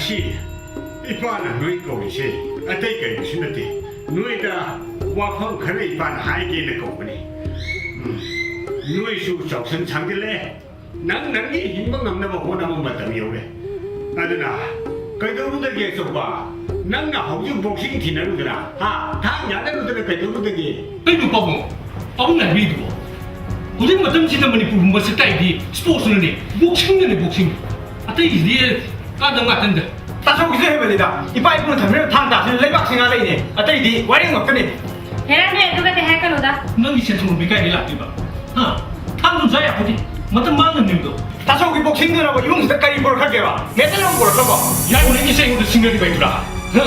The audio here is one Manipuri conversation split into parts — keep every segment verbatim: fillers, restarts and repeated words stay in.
ꯁꯤ ꯏꯄꯥꯅ ꯅꯣꯏ ꯀꯧꯔꯤꯁꯦ ꯑꯇꯩ ꯀꯔꯤꯁꯨ ꯅꯠꯇꯦ꯫ ꯅꯣꯏꯗ ꯋꯥꯐꯝ ꯈꯔ ꯏꯄꯥꯅ ꯍꯥꯏꯒꯦꯅ ꯀꯧꯕꯅꯤ꯫ ꯎꯝ, ꯅꯣꯏꯁꯨ ꯆꯥꯎꯁꯟ ꯁꯥꯡꯖꯤꯜꯂꯦ꯫ ꯅꯪ ꯅꯪꯒꯤ ꯍꯤꯡꯕ ꯉꯝꯅꯕ ꯍꯣꯠꯅꯕ ꯃꯇꯝ ꯌꯧꯔꯦ꯫ ꯑꯗꯨꯅ ꯀꯩꯗꯧꯔꯨꯗꯒꯦ ꯑꯆꯧꯕ? ꯅꯪꯅ ꯍꯧꯖꯤꯛ ꯕꯣꯛꯁꯤꯡ ꯊꯤꯅꯔꯨꯗꯅ, ꯍꯥ? ꯊꯥꯡ ꯌꯥꯅꯔꯨꯗꯅ ꯀꯩꯗꯧꯔꯨꯗꯒꯦ? ꯀꯩꯅꯣ ꯄꯥꯕꯨꯡ? ꯄꯥꯕꯨꯡꯅ ꯍꯥꯏꯕꯤꯔꯤꯗꯨꯕꯣ? ꯍꯧꯖꯤꯛ ꯃꯇꯝꯁꯤꯗ ꯃꯅꯤꯄꯨꯔꯕꯨ ꯃꯁꯛ ꯇꯥꯛꯏꯗꯤ ꯁ꯭ꯄꯣꯔꯠꯁꯅꯅꯦ, ꯕꯣꯛꯁꯤꯡꯅꯅꯦ, ꯕꯣꯛꯁꯤꯡ꯫ ꯑꯇꯩꯁꯤꯗꯤ ꯀꯥꯟꯅꯕ ꯉꯥꯛꯇꯅꯤꯗ꯫ ꯇꯥꯆꯧꯒꯤꯁꯨ ꯍꯦꯟꯃꯜꯂꯤꯗ꯫ ꯏꯄꯥ ꯏꯄꯨꯅ ꯊꯝꯕꯤꯔꯝꯕ ꯊꯥꯡ ꯇꯥꯁꯤꯅ ꯂꯩꯕꯥꯛꯁꯤ ꯉꯥ ꯂꯩꯅꯦ꯫ ꯑꯇꯩꯗꯤ ꯋꯥꯔꯦꯡ ꯉꯥꯛꯇꯅꯦ꯫ ꯍꯦꯔꯥ, ꯅꯣꯏ ꯑꯗꯨꯒꯗꯤ ꯍꯥꯏꯔꯛꯀꯅꯨꯗ꯫ ꯅꯪꯒꯤ ꯁꯦꯟꯊꯣꯛ ꯂꯝꯕꯤ ꯀꯥꯏꯗꯒꯤ ꯂꯥꯛꯇꯣꯏꯕ? ꯍꯥ? ꯊꯥꯡ ꯑꯗꯨꯝ ꯆꯥ ꯌꯥꯄꯣꯠꯇꯦ꯫ ꯃꯇꯝ ꯃꯥꯡꯅꯕꯅꯦꯕꯗꯣ꯫ ꯇꯥꯆꯧꯒꯤ ꯕꯣꯛꯁꯤꯡꯗꯨꯅꯕ ꯏꯃꯨꯡꯁꯤꯗ ꯀꯔꯤ ꯄꯨꯔꯛꯈ꯭ꯔꯒꯦꯕ? ꯃꯦꯗꯜ ꯑꯃ ꯄꯨꯔꯛꯈ꯭ꯔꯕꯣ? ꯌꯥꯏ, ꯍꯣꯔꯦꯟꯒꯤ ꯏꯁꯩ ꯑꯩꯉꯣꯟꯗ ꯁꯤꯡꯅꯔꯤꯕ ꯑꯩꯗꯨꯔꯥ? ꯍꯥ?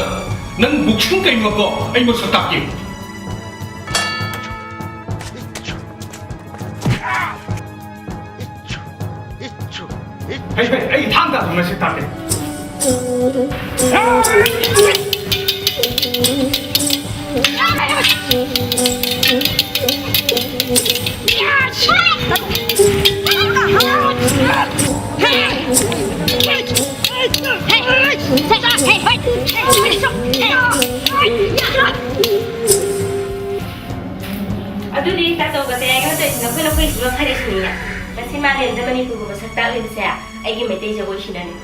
ꯅꯪ ꯕꯣꯛꯁꯤꯡ ꯀꯩꯅꯣꯀꯣ ꯑꯩ ꯃꯁꯛ ꯇꯥꯛꯀꯦ꯫ ꯍꯩ, ꯍꯩ, ꯑꯩ ꯊꯥꯡ ꯇꯥꯗꯅ ꯁꯤ ꯇꯥꯗꯦ꯫ ꯑꯗꯨꯗꯤ ꯇꯥꯆꯧꯒ ꯇꯌꯥꯏꯒ ꯇꯧꯔꯤꯁꯤ ꯅꯈꯣꯏ ꯅꯈꯣꯏ ꯁꯤꯃ ꯈꯔ ꯁꯤꯅꯤꯅ꯫ ꯉꯁꯤ ꯃꯥꯂꯦꯝꯗ ꯃꯅꯤꯄꯨꯔꯕꯨ ꯃꯁꯛ ꯇꯥꯛꯂꯤꯕꯁꯦ ꯑꯩꯒꯤ ꯃꯩꯇꯩ ꯖꯒꯣꯏ ꯁꯤꯅꯅꯤ꯫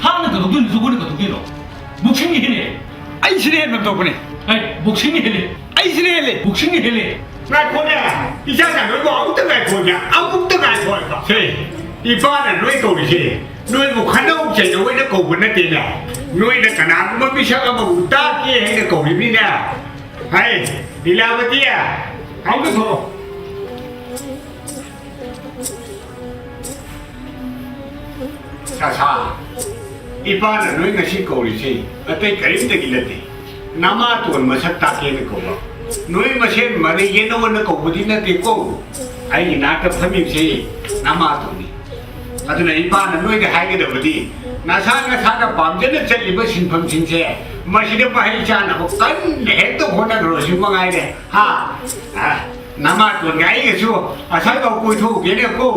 ꯊꯥꯡꯅ ꯀꯩꯗꯧꯗꯣꯏꯅꯣ, ꯖꯒꯣꯏꯅ ꯀꯩꯗꯧꯗꯣꯏꯅꯣ? ꯕꯣꯛꯁꯤꯡꯅ ꯍꯦꯜꯂꯦ꯫ ꯑꯩ ꯁꯤꯅ ꯍꯦꯟꯕ ꯊꯣꯛꯄꯅꯦ꯫ ꯑꯩ ꯕꯣꯛꯁꯤꯡꯅ ꯍꯦꯜꯂꯦ꯫ ꯑꯩ ꯁꯤꯅ ꯍꯦꯜꯂꯦ꯫ ꯕꯣꯛꯁꯤꯡꯅ ꯍꯦꯜꯂꯦ꯫ ꯉꯥꯏꯈꯣꯅꯦ, ꯏꯆꯥ ꯆꯥꯟꯅꯕ ꯑꯃꯨꯛꯇ ꯉꯥꯏꯈꯣꯅꯦ, ꯑꯃꯨꯛꯇ ꯉꯥꯏꯈꯣ ꯍꯥꯏꯕ꯫ ꯁꯦ, ꯏꯄꯥꯅ ꯅꯣꯏ ꯀꯧꯔꯤꯁꯦ ꯅꯣꯏꯕꯨ ꯈꯠꯅꯧ ꯆꯩꯅꯧ ꯍꯥꯏꯅ ꯀꯧꯕ ꯅꯠꯇꯦꯅꯦ꯫ ꯅꯣꯏꯅ ꯀꯅꯥꯒꯨꯝꯕ ꯃꯤꯁꯛ ꯑꯃꯕꯨ ꯇꯥꯛꯀꯦ ꯍꯥꯏꯅ ꯀꯧꯔꯤꯕꯅꯤꯅꯦ꯫ ꯍꯥꯏ, ꯂꯤꯂꯥꯕꯇꯤ, ꯑꯃꯨꯛꯇ ꯊꯣꯛꯂꯛꯑꯣ꯫ ꯆꯥꯁꯥ, ꯏꯄꯥꯅ ꯅꯣꯏ ꯉꯁꯤ ꯀꯧꯔꯤꯁꯤ ꯑꯇꯩ ꯀꯔꯤꯝꯇꯒꯤ ꯅꯠꯇꯦ꯫ ꯅꯃꯥꯇꯣꯟ ꯃꯁꯛ ꯇꯥꯛꯀꯦꯅ ꯀꯧꯕ꯫ ꯅꯣꯏ ꯃꯁꯦꯟ ꯃꯔꯩ ꯌꯦꯠꯅꯧꯑꯅ ꯀꯧꯕꯗꯤ ꯅꯠꯇꯦꯀꯣ꯫ ꯑꯩꯒꯤ ꯅꯥꯛꯇ ꯐꯝꯃꯤꯕꯁꯤ ꯅꯃꯥꯇꯣꯟꯅꯤ꯫ ꯑꯗꯨꯅ ꯏꯄꯥꯅ ꯅꯣꯏꯗ ꯍꯥꯏꯒꯗꯕꯗꯤ, ꯅꯁꯥ ꯅꯁꯥꯅ ꯄꯥꯝꯖꯅ ꯆꯠꯂꯤꯕ ꯁꯤꯟꯐꯝꯁꯤꯡꯁꯦ ꯃꯁꯤꯗ ꯃꯍꯩ ꯆꯥꯅꯕ ꯀꯟꯅ ꯍꯦꯛꯇ ꯍꯣꯠꯅꯈ꯭ꯔꯣ, ꯁꯤ ꯃꯉꯥꯏꯔꯦ꯫ ꯍꯥ? ꯑ, ꯅꯃꯥꯇꯣꯟꯒ ꯑꯩꯒꯁꯨ ꯑꯁ꯭ꯋꯥꯏꯐꯥꯎ ꯀꯣꯏꯊꯣꯛꯎꯒꯦꯅꯦꯀꯣ꯫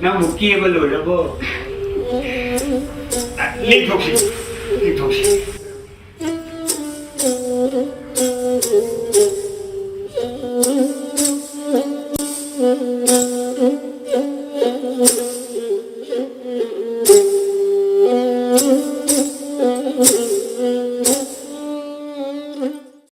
ꯅꯪꯕꯨ ꯀꯦꯕ ꯂꯣꯏꯔꯕꯣ? ꯑ, ꯂꯦꯡꯊꯣꯛꯁꯤ, ꯂꯦꯡꯊꯣꯛꯁꯤ꯫